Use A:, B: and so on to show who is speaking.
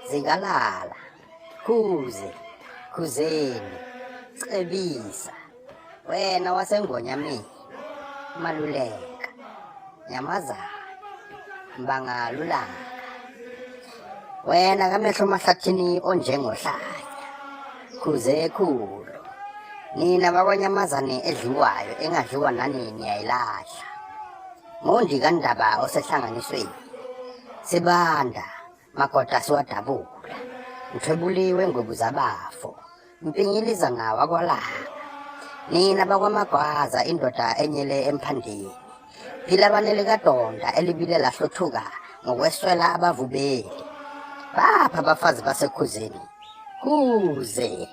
A: Zikalala, Khuze, Khuzeni, Cebisa, wena waseNgonyameni, Maluleka, Nyamazana, Mbangalulaka, wena kamehlo mahlathini onjengohlanya, Khuze khulu, nina bakwanyamazane edliwayo engadliwa nani niyayilahla. Mondi kandaba osehlanganisweni, Sibanda, Magoda siwadabula, Mthwebuliwe ngwebu zabafo, Mpinyilizana wakwalanga. Nina bakwamagwaza indoda enyele emphandeni. Phila banele kadonda elibile lahluthuka ngokweswela abavubeli. Bapha abafazi basekhuzeni. Kuze.